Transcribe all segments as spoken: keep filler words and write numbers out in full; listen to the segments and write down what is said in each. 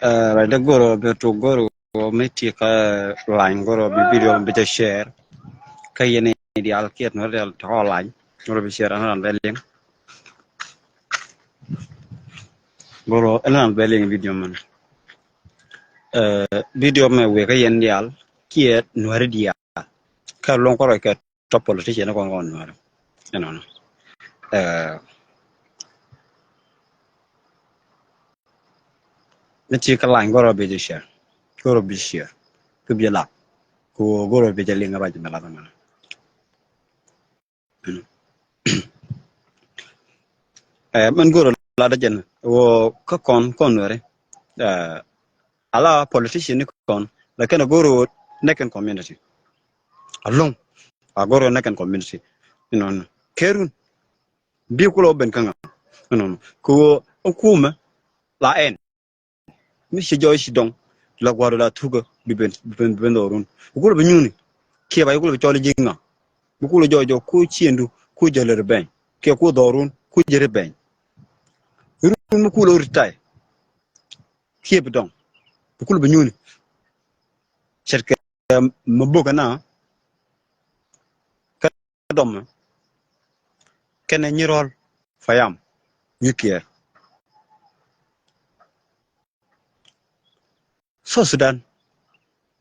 Ɛ, rɛydɛ go̱rɔ bi tuk go̱rɔ mi ti kä lany go̱rɔ bi video bi jɛ share. Kä yɛn i̱ diaal kiɛ nuɔ̱ri diaal tɔ̱ lany go̱rɔ bi share ɛn ran bɛ liŋ. Go̱rɔ ɛn ran bɛ liŋ video mɛn. Ɛ, video mɛ wek kä yɛn diaal kiɛ nuɔ̱ri diaal. Kä luɔ̱ŋ kɔrɔ kɛ top politician kɔn kɔn nuɔ̱ri. Ɛnɔnɔ. Ɛ, ni ti kä lany go̱rɔ bi jɛ share. Go̱rɔ bi share. Kä bi jɛ lap. Kɛ ɣöö go̱rɔ bi jɛ liŋ ruac mi lat mɛn. Ɛ, mɛn go̱rɔ lat jɛn ɣöö kä kɔn kɔn nuɔ̱ri. Ɛ, ala politician ni kɔn. Lakin go̱rɔ nɛkɛn community. Alɔŋ. A go̱rɔ nɛkɛn community. Inɔnɔ. Kɛ run. Bi kulɛ wä ben kä ŋa. Inɔnɔ. Kɛ ɣöö ɛ kumɛ la ɛn. Mi ci jɔɔc ci dɔŋ la gua̱a̱r la thukä bi ben, bi ben, bi ben dhɔrun. Bi kulɛ bi nyuni kiɛ ba bi kulɛ bi cɔl ji̱ ŋa. Bi kulɛ jɔɔc jɔɔc ku ciëndu ku jɛ lär bɛny kiɛ ku dhɔrun ku jɛ ri bɛny. Run mi kulɛ ri tay kiɛ bi dɔŋ. Bi kulɛ bi nyuni. Ce̱tkɛ mi bok ɛna kä dɔmɛ kɛnɛ nyirɔl payam wi̱i̱ kiɛɛr. South Sudan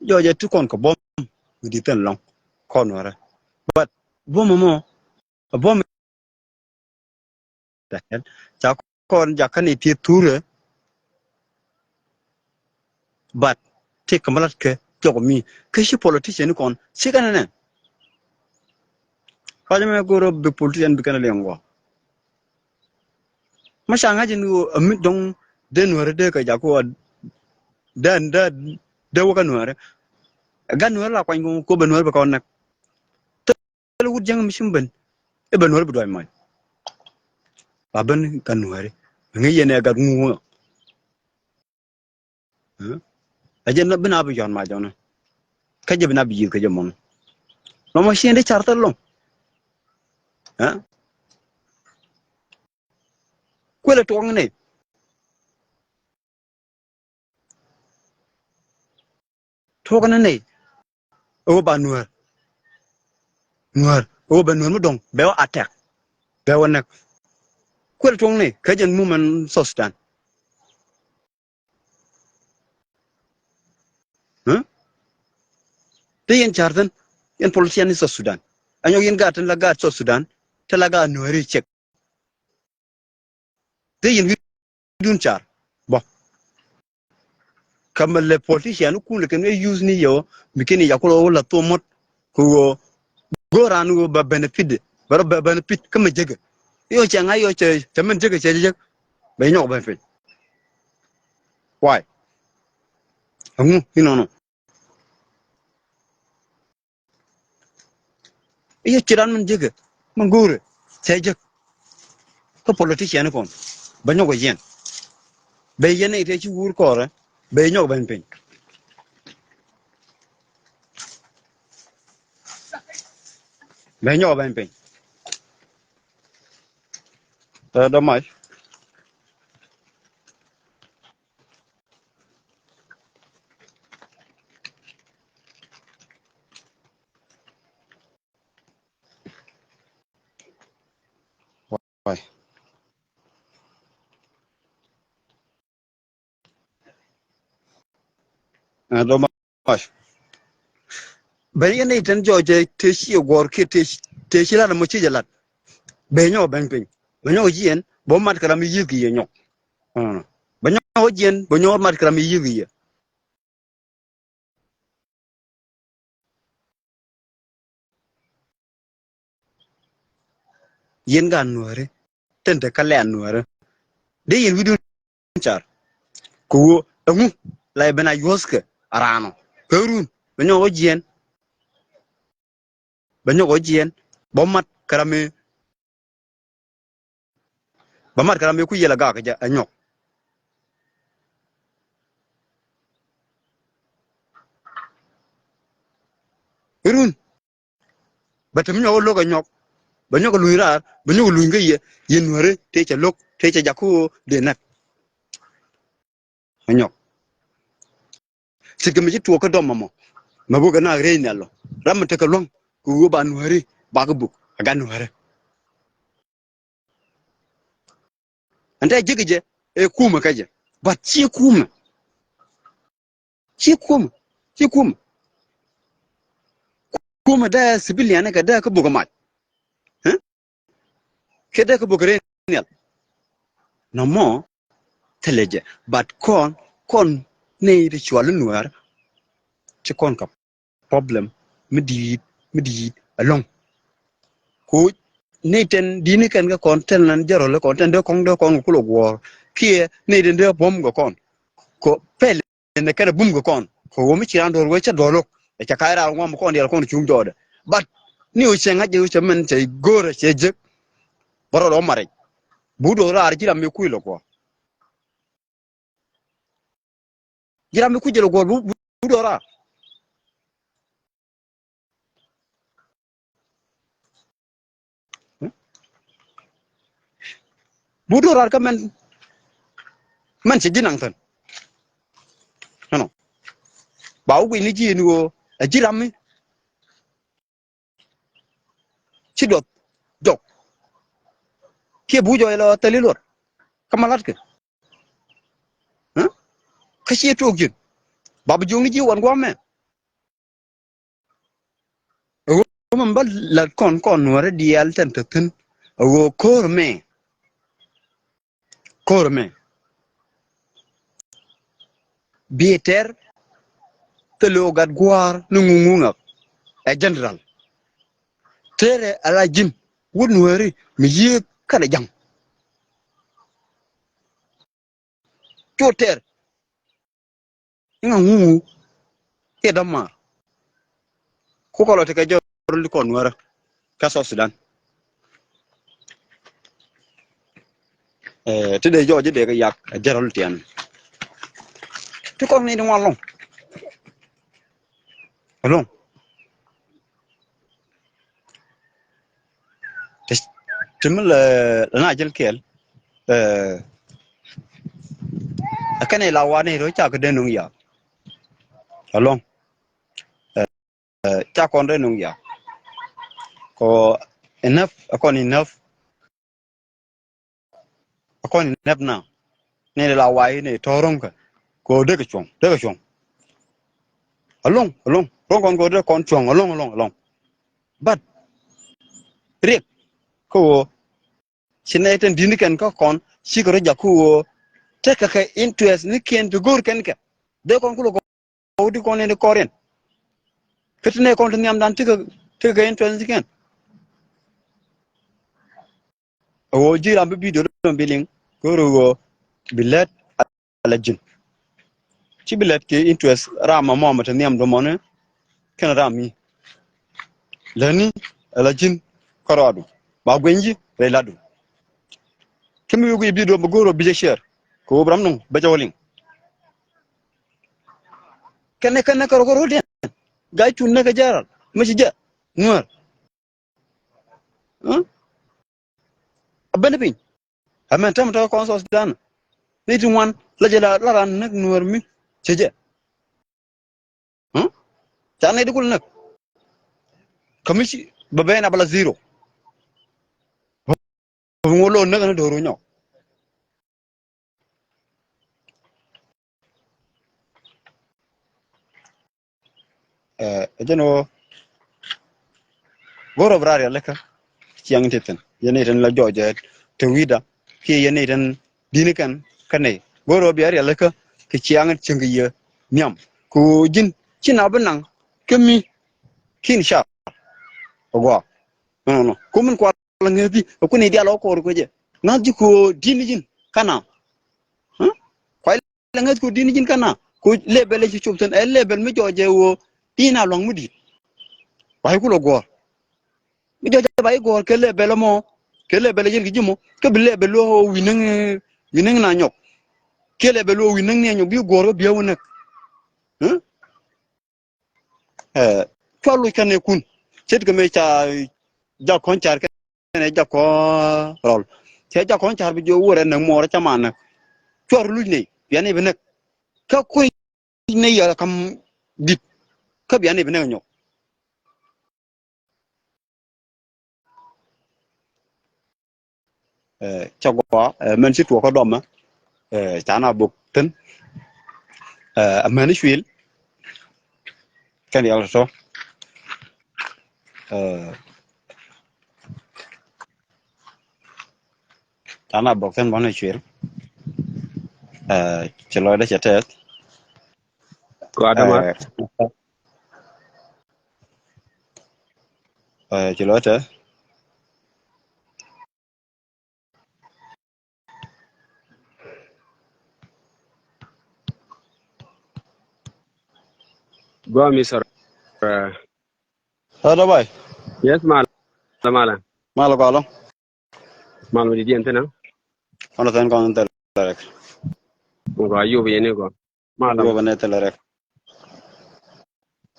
jɔɔcɛ ti kɔn kɛ buɔ̱m wi̱i̱ di thɛn lɔŋ kɔn wärä. But buɔ̱m ɛmɔ ɛ buɔ̱m ca kɔn jakä ni ti thurɛ. But ti kɛ mi lat kɛ jɔk mi kä ci politician ni kɔn ci kɛn nɛ. Ruac mɛ go̱rɔ bi politician bi kɛn liŋ gua. Ma ca ŋa̱c ni ɣöö a mi dɔŋ dee nuäri dee kɛ jaku a dee dee dee wä kä nuäri. Gat nuäri la kuany ko bɛ nuäri bɛ kɔn nɛk. Thil wut jiäŋ mi cim ben i̱ bɛ nuäri bi duac mɔc. Ba ben gat nuäri ŋäc yɛn ɛ gat ŋuŋ wä. Ɛ jɛ bi na bi yɔn ma jɔnɛ kä jɛ bi na bi yiëth kä jɛ mɔnɛ. Lɔmɔ ciɛn di car thil lɔŋ. Kuelɛ tuɔŋni tuɔk ni ni. Ɛ wä ba nuäär nuäär ɛ wä ba nuäär mi dɔŋ bɛ wä attack bɛ wä nɛk. Kuelɛ tuɔŋni kä jɛn mumɛn South Sudan. Te yɛn car thin yɛn politician ni South Sudan. Anyɔk yɛn gaat tin la gaat South Sudan te la gaat nuäri cek. Te yɛn wi̱dun car bɔ kä mɛ lɛ politician kun lɛ kɛn wee use ni yɛ wä mi kɛn i̱ yakulɔ wä la thomot. Kɛ wä go̱o̱ran wä ba benefit bɛ rɔ ba benefit kä mɛ jekɛ. Yɔ cɛ ŋa̱c yɔ cɛ cɛ mɛn jekɛ cɛ jek bɛ nyɔk bɛ piny. Why? Aŋu inɔnɔ. I̱ ci ran min jekɛ min go̱o̱rɛ cɛ jek. Kä politician kɔn bɛ nyɔk ɛ yɛn bɛ yɛn i̱ tɛ ci wur kɔrɛ bɛ nyɔk bɛ piny. Bɛ nyɔk bɛ piny. Ɛ dɔ mac. Ɛ dɔ mac. Bɛ yɛn i̱ tɛn jɔɔcɛ te ci guɔ̱r kiɛ te ci lat mɔ ci jɛ lat. Bɛ nyɔk bɛn piny bɛ nyɔk jiɛn bɛ mat kɛ ram i̱ yiëth kɛ yɛ nyɔk. Bɛ nyɔk jiɛn bɛ nyɔk mat kɛ ram i̱ yiëth kɛ yɛ. Yɛn gaat nuääri tɛn te kä lɛ̈ɛ̈n nuääri. Dee yɛn wi̱dun car kɛ ɣöö ɛŋu la yɛ ben a yuɔ̱thkɛ a raan ɔ. Kɛ run bɛ nyɔk ɣä jiɛn bɛ nyɔk ɣä jiɛn bɛ mat kɛ ram i̱ bɛ mat kɛ ram i̱ ku yɛl a gak ɛ nyɔk. Irun bɛ te mi nyɔk lo̱k ɛ nyɔk bɛ nyɔk luny raar bɛ nyɔk luny kä yɛ yɛ nuääri tëë cɛ lo̱k tëë cɛ jak kä ɣöö dee näk. Ɛ nyɔk Cikɛ mi ci tuɔɔk kä dɔm mɔmɔ. Mɛ buk kɛ nak rɛy nhial lɔ. Ram mi tekɛ luaŋ kɛ ɣöö ba nuääri ba kɛ buk a gat nuäärä. Ɛn tɛ ji̱kɛ jɛ ɛ kumɛ kä jɛ. But ci kumɛ. Ci kumɛ. Ci kumɛ. Kumɛ dee civilian kɛ dee kä buk kɛ mac. Ɛ? Kɛ dee kä buk kɛ rɛy nhial. Nɔmɔ thilɛ jɛ. But kɔn, kɔn ni ti cual nuäär. Ci kɔn kap problem mi di̱i̱t, mi di̱i̱t ɛlɔ̱ŋ. Ku ni tɛn di̱i̱ni kɛn kɛ kɔn tɛn lan jɛ rɔl kɔn tɛn dee kɔn dee kɔn kɛ kulɛ guɔ̱ɔ̱r kiɛ ni tɛn dee buɔ̱m kɛ kɔn. Kɔ pɛl ni kɛn ɛ bum kɛ kɔn kɛ ɣöö mi ci raan duɔ̱ɔ̱r wee cä duɔ̱ɔ̱r lo̱k ɛ cɛ ka̱c raar ŋuam kɔn diaal kɔn cuŋ jɔɔdɛ. But ni wee cɛ ŋa̱c jɛ wee cɛ mɛn cɛ go̱o̱rɛ cɛ jek. Bä rɔl ɔ maric bu duɔ̱ɔ̱r raar ji̱ ram mi kui̱ lɛ kuɔ. Ji̱ ram mi kui̱ jɛ lɛ guɔ̱ɔ̱r bu, bu, bu dɔ̱raar. Bu dɔ̱raar kä mɛn, mɛn cɛ ji̱ naŋ thän. Ɛnɔ. Ba wä guic ni ji̱ ni ɣöö ɛ ji̱ ram mi. Ci duɔth jɔk. Kiɛ bu jɔy lɔ thil iluɔt. Kä ma latkɛ. Kä ciɛ tuɔɔk ji̱n. Ba bi jiökni ji̱ wan gua̱a̱mɛ. Ɛ ɣöö mɛn bä lat kɔn kɔn nuɔ̱ɔ̱rä diaal tɛn te thi̱n. Ɛ ɣöö ko̱r mɛ. Ko̱r mɛ. Bi tɛr thil ɣöö gat gua̱a̱r ni ŋuŋuŋak ɛ general. Tɛrɛ ala ji̱n wut nuääri mi yiëëk kɛnɛ ja̱ŋ. Cu tɛr iŋa ŋuŋu iɛ dämaar. Ku kɔlɔ ti kɛ jɔr li kɔn nuäärä kä South Sudan. Ti dee jɔɔc dee kɛ yak a jɛrɔl tiɛn. Ti kɔn ni di ŋuan lɔŋ. Ɛlɔŋ. Ti mi lɛ na jɛl kɛɛl. Ɛ kɛn ila wa ni rɔ cak dee nuŋ yak. Ɛlɔŋ. Ca kɔn rɛ nuŋ ya kɔ inäp, a kɔn inäp, a kɔn inäp na ni la wai ni tɔ̱ ro̱ŋ kɛ kɔ dek cuɔ̱ŋ, dek cuɔ̱ŋ. Alo̱ŋ, alo̱ŋ ro̱ŋ kɔn kɔ dek kɔn cuɔ̱ŋ alo̱ŋ, alo̱ŋ, alo̱ŋ. But riɛk kä ɣöö ci nɛy tin di̱t ni kɛn kä kɔn cikɛ rɔ jak kä ɣöö tekɛ kɛ interest ni kiɛn ti go̱o̱r kɛn kɛ dee kɔn kulɛ kɔ wä ti kɔn in ti kɔriɛn. Kä ti nɛy kɔn ti nhiamdan tekɛ, tekɛ kɛ interest ni kiɛn. A ɣöö ji̱ ram bi video dɔ̱ŋ bi liŋ go̱o̱r ɣöö bi lät ala ji̱n. Ci bi lät kɛ interest ram ma mɔmɔ te nhiam domɔni kɛn ram mi. Lätni ala ji̱n kärɔadu ba gueny ji̱ rɛy latdu. Kä mi wi̱i̱ guiy bi duɔ̱p bi go̱o̱r ɔ bi jɛ share kɛ ɣöö bi ram nɔŋ bɛ jɛ wä liŋ. Kɛnɛ kɛnɛ kärɔ kärɔ diɛn ga̱y tun näk kɛ jɛral mi ci jɛ nuäär. A ben piny. Ɛ mɛn täämɛ tɔ̱ kɔn South Sudan. Ni ti ŋuan la jɛ la la ran näk nuäär mi cɛ jɛ. Ca nɛy di kul näk. Kä mi ci bɛ ben a bɛ la zero. Ŋuɔ lo̱o̱n näk ni do̱ru nyɔk. Ɛ jɛn ɣöö go̱r ɔ bi raar yɛ läkä ciaŋ ti thi̱n yɛn i̱ tin la jɔɔcɛ te wi̱i̱da kiɛ yɛn i̱ tin di̱ni kɛn kä nɛy go̱r ɔ bi raar yɛ läkä kɛ ciaŋ cieŋ kɛ yɛ nhiam kɛ ɣöö ji̱n ci na bi naŋ kä mi ki̱n car. Ɛ gɔaa nɔnɔ ku min kual la ŋäthi ɛ kuni dial ɔ kɔɔr kɛ jɛ ŋa̱th ji̱ kɛ ɣöö di̱ni ji̱n kä na. Kuay la ŋäth ku di̱n ji̱n kä na ku level ci cop thin ɛ level mi jɔɔcɛ ɣöö di̱n a lua̱ŋ mi di̱t. Ba i̱ kulɛ guɔ̱ɔ̱r mi jɔɔcɛ ba i̱ guɔ̱ɔ̱r kɛ level ɛmɔ kɛ level ɛ yɛn kɛ ji̱ mɔ kä bi level luɔ̱k ɣöö wi̱n näŋ wi̱n näŋ na nyɔk. Kɛ level luɔ̱k wi̱n näŋ ni a nyɔk bi guɔ̱ɔ̱r kä bi a wä näk. Ɛ cua loc kɛn ɛ kun ce̱tkɛ mëë ca jak kɔn car kɛn ɛ jak kɔn rɔl. Cɛ jak kɔn car bi jiɔ wurɛ näk muɔɔr ca ma näk. Cua ru luc nɛy biani bi näk kä kui̱ ni yɛ kam dit kä bia ni bi ni nyɔk. Cɛ gua mɛn ci tuɔk kä dɔmɛ. Ca na bok thin. Mɛn cuil kɛn yɛl tɔ. Ca na bok thin bɔn cuil. Ci lɔcdä cɛ tɛth. Kua dama. Ci lɔcdä. Gua mi sar. Hello, boy. Yes, mal. Mal. Mal kɔlɔ. Mal mi di diɛn thinɛ. Kɔn thin kɔn thil rɛk. Gua yubi yɛn ni gua. Mal. Yubi ni thil rɛk.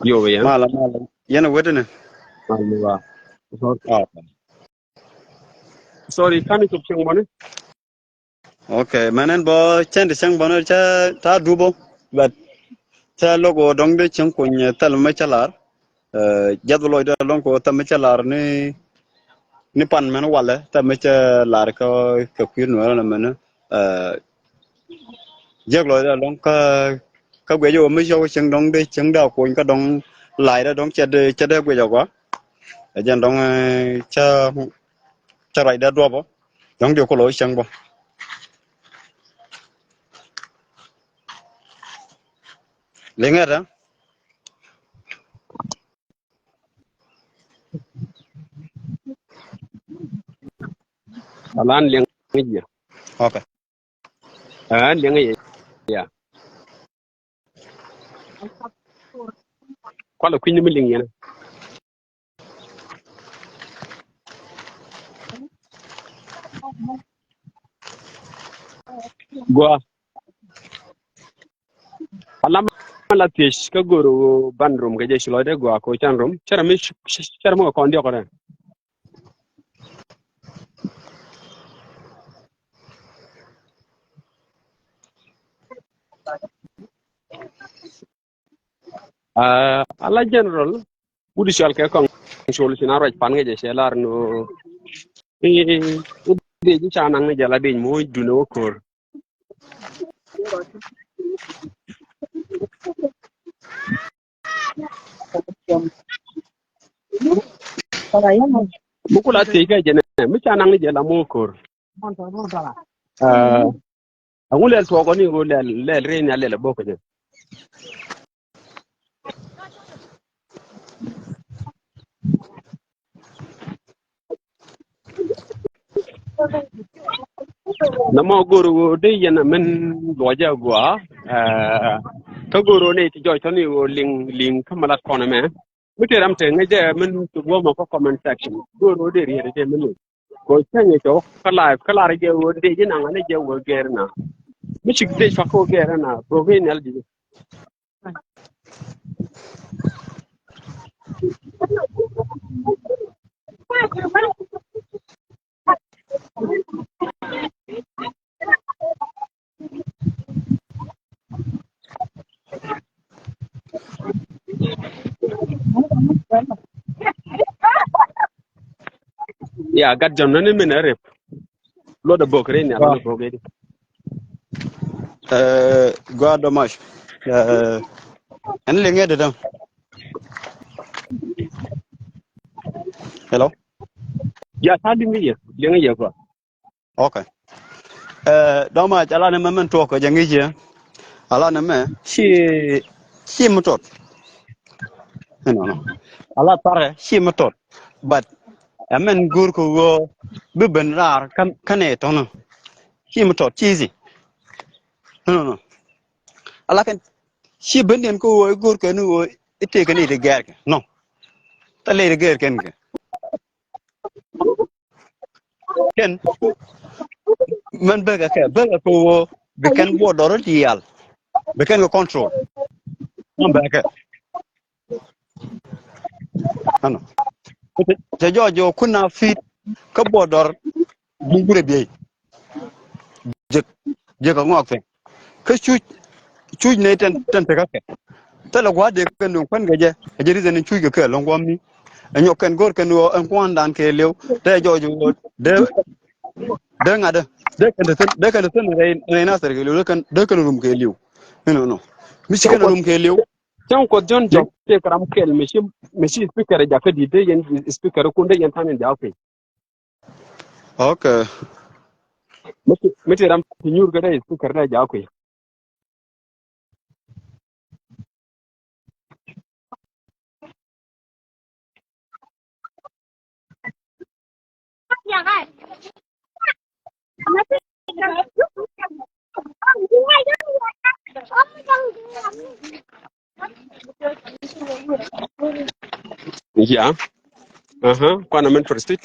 Yubi yɛn. Mal, mal. Yɛn wetini. Mal mi gua. Sorry. Kan ni cop cieŋ bɔni. Okay, mɛn ɛn bɔ cɛn ti cäŋ bɔnɔ cä ta dupɔ, but cä lok ɣöö dɔ̱ŋ dee cäŋ kuny thil mi cä lar. Jiath bä lɔcdä lɔŋ kɛ ɣöö thil mi cä lar ni, ni pan mɛn walɛ thil mi cä lar kä, kɛ kui̱ nuɛɛrä nɛ mɛn. Jiäk lɔcdä lɔŋ kä, kä guic ɣöö mi cä wä cäŋ dɔ̱ŋ dee cäŋ dee a kuny kä dɔ̱ŋ lacdä dɔ̱ŋ cɛ dee, cɛ dee guic ɛ gɔaa. Ɛ jɛn dɔ̱ŋ cä, cä ruacdä duɔpɔ. Dɔ̱ŋ diɛ kolo cäŋ bä. Liŋɛ tɛ. Alan liŋ jiɛ. Okay. Aa, liŋ jiɛ. Ya. Kualɛ kui̱ny ni mi liŋ yɛn. Gua. Alam la thiec kä goro ban rum kɛ jɛ ci lɔcdɛ gua ko can rum. Cɛrɛ mi, cɛrɛ mi kɔn diɔk rɛ. Aa, ala general wut i̱ cɔal kɛ kɔŋ col ci na ruac pan kɛ jɛ cɛ lar ni ɣöö i̱ dec i̱ ca naŋ ni jɛ la dec moc duni wä ko̱r. Mi kula thiec kɛ jɛ nɛ mi ca naŋ ni jɛ la moc ko̱r. Aa, Aŋu lɛl tuɔɔk ɔ ni ɣöö lɛl, lɛl rɛy nhial lɛl ɛ bok kɛ jɛ. Nɛmɔ go̱r ɣöö dee yɛn ɛ min luɔcɛ a gɔaa. Kä go̱r ɣöö nɛy ti jɔc tɔ̱ni ɣöö liŋ, liŋ kä mi lat kɔn ɛmɛ. Mi tëë ram te ŋäcɛ min ti guɔ̱mɔ kä comment section. Go̱r ɣöö dee riet ɛ te min ni. Kɛ cä nyɛ cɛ wä kä live kä lar jɛ wä dee ji̱ naŋ anɛ jɛ wä gɛr na. Mi cik dee cua kä wä gɛr na bok in nhial ji̱. Ya gat jɔn nani min a rep. Luɔt a bok rin ya luɔt a bok rin. Gua dɔ mac. Ɛn liŋ yɛ dee däŋ. Hello. Ya ta liŋ yɛ, liŋ yɛ gua. Okay. Dɔma ala ni mɛ mɛn tuɔk kɛ jɛ ŋi̱c yɛ. Ala ni mɛ ci, ci mi tot. Inɔnɔ. Ala tarɛ ci mi tot. But ɛmɛn go̱r kɛ ɣöö bi ben raar kä nɛ tɔnɔ. Ci mi tot ci i̱thi. Inɔnɔ. Ala kɛn ci ben diɛn kɛ ɣöö i̱ go̱r kɛ ni ɣöö i̱ tëëk kɛ ni i̱ ti gɛɛr kɛ. Nɔ. Thilɛ i̱ ti gɛɛr kɛn kɛ. Kɛn mɛn bekɛ kɛ bekɛ kɛ wä bi kɛn buɔt dɔr diaal bi kɛn kɛ control. Mɛn bekɛ ɛnɔ cɛ jɔɔc jɛ kun na fit kä buɔt dɔr. Buŋ gurɛ biey jek jek a ŋɔak thɛŋ kä cuc. cuc nɛy tin, tin te kä kɛ. Thilɛ gua̱a̱th dee kɛn duŋ kuän kɛ jɛ. Ɛ jɛ reason in cuc kɛ kɛ lɔ̱ŋ gua̱a̱m ni. Ɛ nyɔk kɛn go̱r kɛn ɣöö ɛn kua̱ndan kɛ li̱w. Te jɔɔc ɣöö dee, dee ŋa̱t dee. Dee kɛn te thi̱n, dee kɛn te thi̱n rɛy, rɛy Nathir kɛ li̱w. Dee kɛn, dee kɛn rum kɛ li̱w. Inɔ nɔ. Mi ci kɛn rum kɛ li̱w. Cäŋ Kuɔth Jɔ̱ɔ̱n jɔk tëë kɛ ram kɛl mi ci, mi ci speaker jakä di̱t dee yɛn speaker kun dee yɛn tha̱a̱ŋ in jakä kui̱. Okay. Mi ti, mi ti ram ti nyuur kä dee speaker dee jakä kui̱. Ya. Aha, kuanɛ min proceed.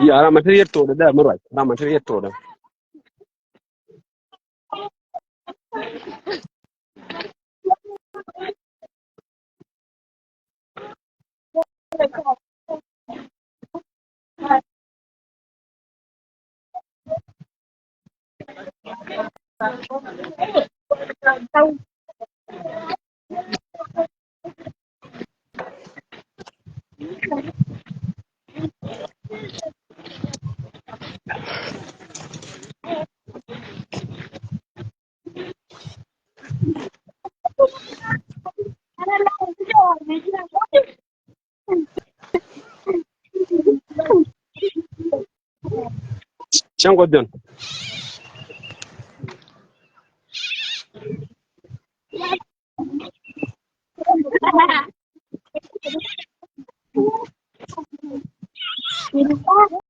Ya, ram ma te riet todɛ dee mi ruac, ram ma te riet todɛ. Cäŋ Kuɔth Jɔ̱ɔ̱n.